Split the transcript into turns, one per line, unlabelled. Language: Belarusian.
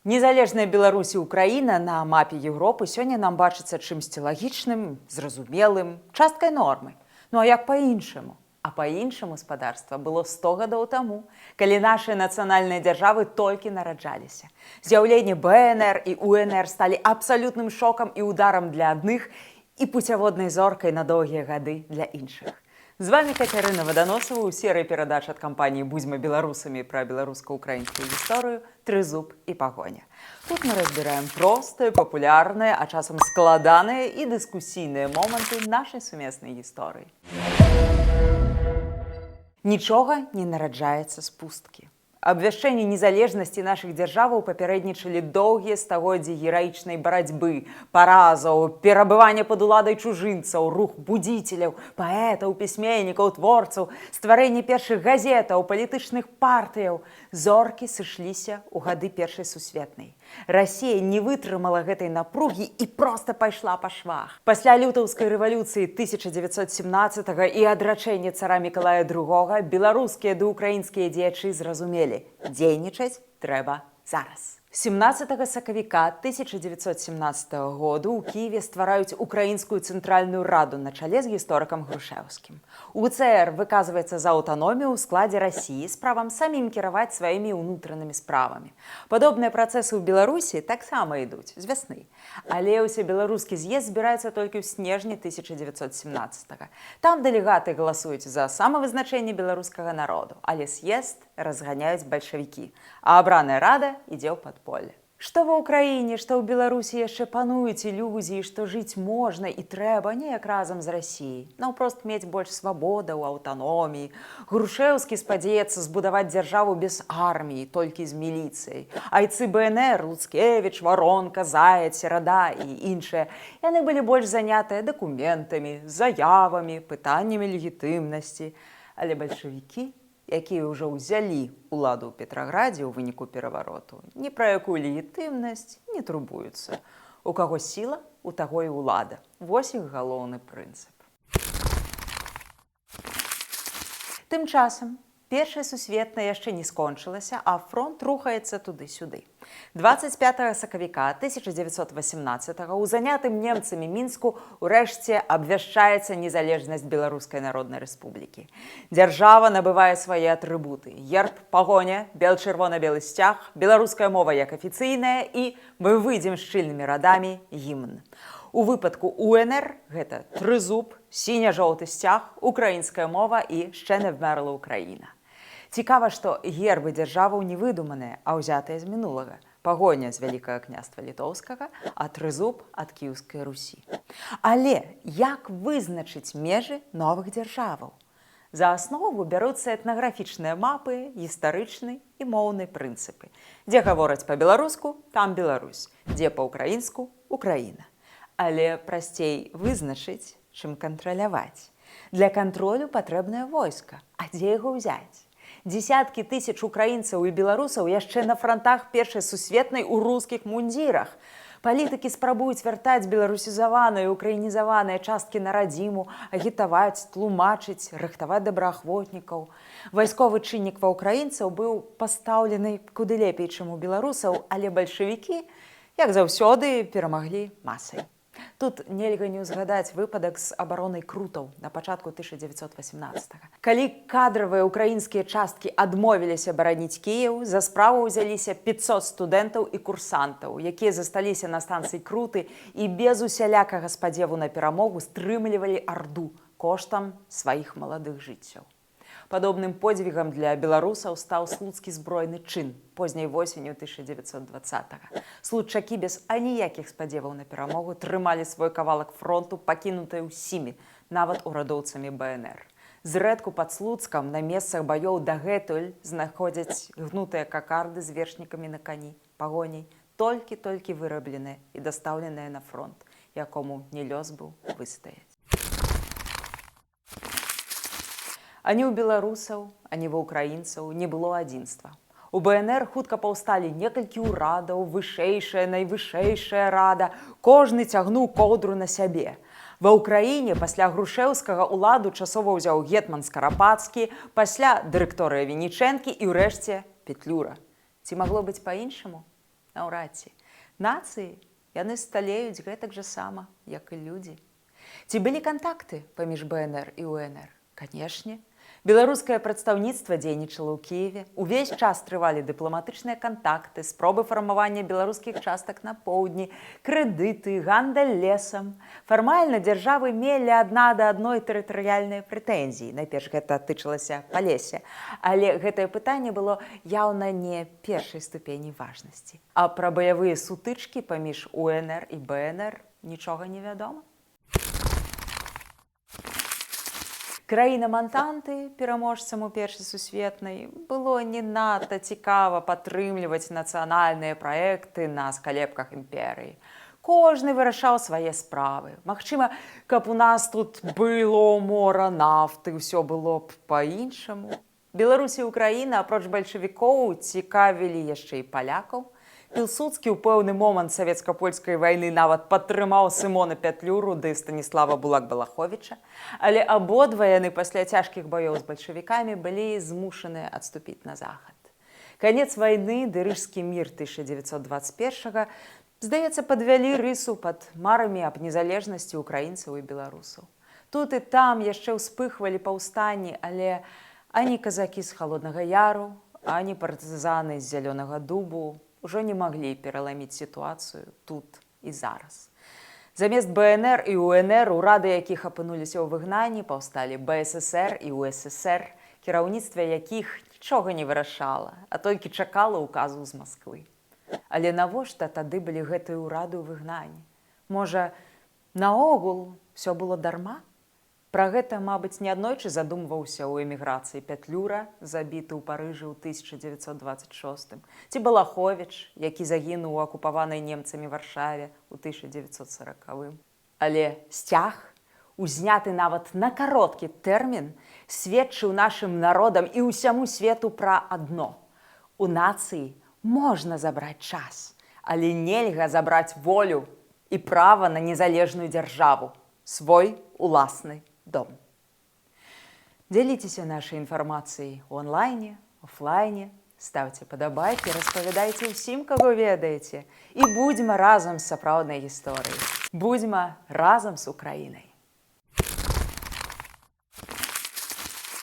Незалежная Беларусь і Украіна на мапе Еўропы сёння нам бачыцца чымсьці лагічным, зразумелым, часткай нормы. Ну а як па-іншаму? А па-іншаму, спадарства, было 100 гадоў таму, калі нашыя нацыянальныя дзяржавы толькі нараджаліся. З'яўленне БНР і УНР сталі абсалютным шокам і ударам для адных і пуцяводнай зоркай на доўгія гады для іншых. З вами Кацярына Ваданосава ў серыі перадач ад кампаніі «Будзьма беларусамі» пра беларуска-украінскую гісторыю «Трызуб і пагоня». Тут мы разбіраем простыя, папулярныя, а часам складаныя і дыскусійныя моманты нашай сумеснай гісторыі. Нічога не нараджаецца з пусткі. Абвяшчэнню незалежнасці нашых дзяржаваў папярэднічалі доўгія стагоддзі гераічнай барацьбы, паразаў, перабывання пад уладай чужынцаў, рух будзіцеляў, паэтаў, пісьменнікаў, творцаў, стварэнне першых газетаў, палітычных партыяў. Зоркі сышліся ў гады Першай сусветнай. Расія не вытрымала гэтай напругі і проста пайшла па швах. Пасля Лютаўскай рэвалюцыі 1917 і адрачэння цара Мікалая II беларускія ды украінскія дзеячы зразумелі: дзейнічаць трэба зараз. 17 сакавіка 1917 году ў Кіеве ствараюць Украінскую цэнтральную раду на чале з гісторыкам Грушэўскім. УЦР выказваецца за аўтаномію ў складзе Расіі з правам самім кіраваць сваімі ўнутранымі справамі. Падобныя працэсы ў Беларусі таксама ідуць з вясны. Але ўсебеларускі з'езд збіраецца толькі ў снежні 1917. Там дэлегаты галасуюць за самавызначэнне беларускага народу, але з'езд разганяюць бальшавікі, а абраная рада ідзе ў падполле. Што ва Ўкраіне, што ў Беларусі яшчэ пануюць ілюзіі, што жыць можна і трэба неяк разам з Расіяй. Наўпрост мець больш свабодаў, аўтаноміі. Грушэўскі спадзяецца збудаваць дзяржаву без арміі, толькі з міліцыяй. Айцы БНР, Луцкевіч, Варонка, Заяц, Серада і іншыя. Яны былі больш занятыя дакументамі, заявамі, пытаннямі легітымнасці. Але бальшавікі, якія ўжо ўзялі ўладу ў Петраградзе ў выніку перавароту, ні пра якую легітымнасць не турбуюцца. У каго сіла, у таго і ўлада. Вось іх галоўны прынцып. Тым часам Першая сусветная яшчэ не скончылася, а фронт рухаецца туды-сюды. 25 сакавіка 1918 у занятым немцамі Мінску урэшце абвяшчаецца незалежнасць Беларускай Народнай Рэспублікі. Дзяржава набывае свае атрыбуты: герб Пагоня, бел-чырвона-белы сцяг, беларуская мова як афіцыйная і «Мы выйдзем шчыльнымі радамі» гімн. У выпадку УНР гэта трызуб, сіня-жоўты сцяг, украінская мова і «Ще не вмерла Україна». Цікава, што гербы дзяржаваў не выдуманыя, а ўзятыя з мінулага. Пагоня з Вялікага Княства Літоўскага, а трызуб ад Кіеўскай Русі. Але як вызначыць межы новых дзяржаваў? За аснову бяруцца этнаграфічныя мапы, гістарычны і моўны прынцыпы. Дзе гавораць па-беларуску, там Беларусь, дзе па-украінску — Украіна. Але прасцей вызначыць, чым кантраляваць. Для кантролю патрэбнае войска, а дзе яго ўзяць? Дзесяткі тысяч украінцаў і беларусаў яшчэ на франтах Першай сусветнай у рускіх мундзірах. Палітыкі спрабуюць вяртаць беларусізаваныя і украінізаваныя часткі на радзіму, агітаваць, тлумачыць, рыхтаваць добраахвотнікаў. Вайсковы чыннік ва ўкраінцаў быў пастаўлены куды лепей, чым у беларусаў, але бальшавікі, як заўсёды, перамаглі масай. Тут нельга не ўзгадаць выпадак з абаронай Крутаў на пачатку 1918. Калі кадравыя украінскія часткі адмовіліся бараніць Кіеў, за справу ўзяліся 500 студэнтаў і курсантаў, якія засталіся на станцыі Круты і без усялякага спадзеву на перамогу стрымлівалі арду коштам сваіх маладых жыццяў. Падобным подзвігам для беларусаў стаў Слуцкі збройны чын позняй восенню 1920. Случакі без аніякіх спадзеваў на перамогу трымалі свой кавалак фронту, пакінуты ўсімі, нават урадоўцамі БНР. Зрэдку пад Слуцкам на месцах баёў дагэтуль знаходзяць гнутыя какарды з вершнікамі на кані, Пагоняй, толькі-толькі вырабленыя і дастаўленыя на фронт, якому не лёс быў выстаяць. Ані ў беларусаў, ані ва ўкраінцаў не было адзінства. У БНР хутка паўсталі некалькі ўрадаў, вышэйшая, найвышэйшая рада, кожны цягнуў коўдру на сябе. Ва Ўкраіне пасля Грушэўскага ўладу часова ўзяў гетман Скарападскі, пасля дырэкторыя Віннічэнкі і ўрэшце Петлюра. Ці магло быць па-іншаму? Наўрад ці. Нацыі, яны сталеюць гэтак жа сама, як і людзі. Ці былі кантакты паміж БНР і УНР? Канешне. Беларускае прадстаўніцтва дзейнічала ў Кіеве. Увесь час трывалі дыпламатычныя кантакты, спробы фармавання беларускіх частак на поўдні, крэдыты, гандаль лесам. Фармальна дзяржавы мелі адна да адной тэрытарыяльныя прэтэнзіі. Найперш гэта тычылася Палесся. Але гэтае пытанне было яўна не першай ступені важнасці. А пра баявыя сутычкі паміж УНР і БНР нічога не вядома. Краінам Антанты, пераможцам у Першай сусветнай, было не надта цікава падтрымліваць нацыянальныя праекты на скалепках імперыі. Кожны вырашаў свае справы. Магчыма, каб у нас тут было мора нафты, ўсё было б па-іншаму. Беларусь і Украіна, апроч бальшавікоў, цікавілі яшчэ і палякаў. Пілсудскі ў пэўны момант савецка-польскай вайны нават падтрымаў Сымона Пятлюру ды Станіслава Булак-Балаховіча, але абодва яны пасля цяжкіх баёў з бальшавікамі былі змушаныя адступіць на захад. Канец вайны ды Рыжскі мір 1921, здаецца, падвялі рысу пад марамі аб незалежнасці украінцаў і беларусаў. Тут і там яшчэ ўспыхвалі паўстанні, але ані казакі з Халоднага Яру, ані партызаны з Зялёнага Дубу ўжо не маглі пераламіць сітуацыю тут і зараз. Замест БНР і УНР, урады якіх апынуліся ў выгнанні, паўсталі БССР і УССР, кіраўніцтва якіх нічога не вырашала, а толькі чакала указу з Масквы. Але навошта тады былі гэтыя ўрады ў выгнанні? Можа, наогул всё было дарма? Пра гэта, мабыць, неаднойчы задумваўся ў эміграцыі Пятлюра, забіты ў Парыжы ў 1926, ці Балаховіч, які загінуў у акупаванай немцамі Варшаве ў 1940. Але сцяг, узняты нават на кароткі тэрмін, сведчыў нашым народам і ўсяму свету пра адно. У нацыі можна забраць час, але нельга забраць волю і права на незалежную дзяржаву, свой уласны дом. Дзяліцеся нашай інфармацыяй у онлайне, офлайне, стаўце падабайкі, распавядайце ўсім, каго ведаеце, і будзьма разам з сапраўднай гісторыяй. Будзьма разам з Украінай.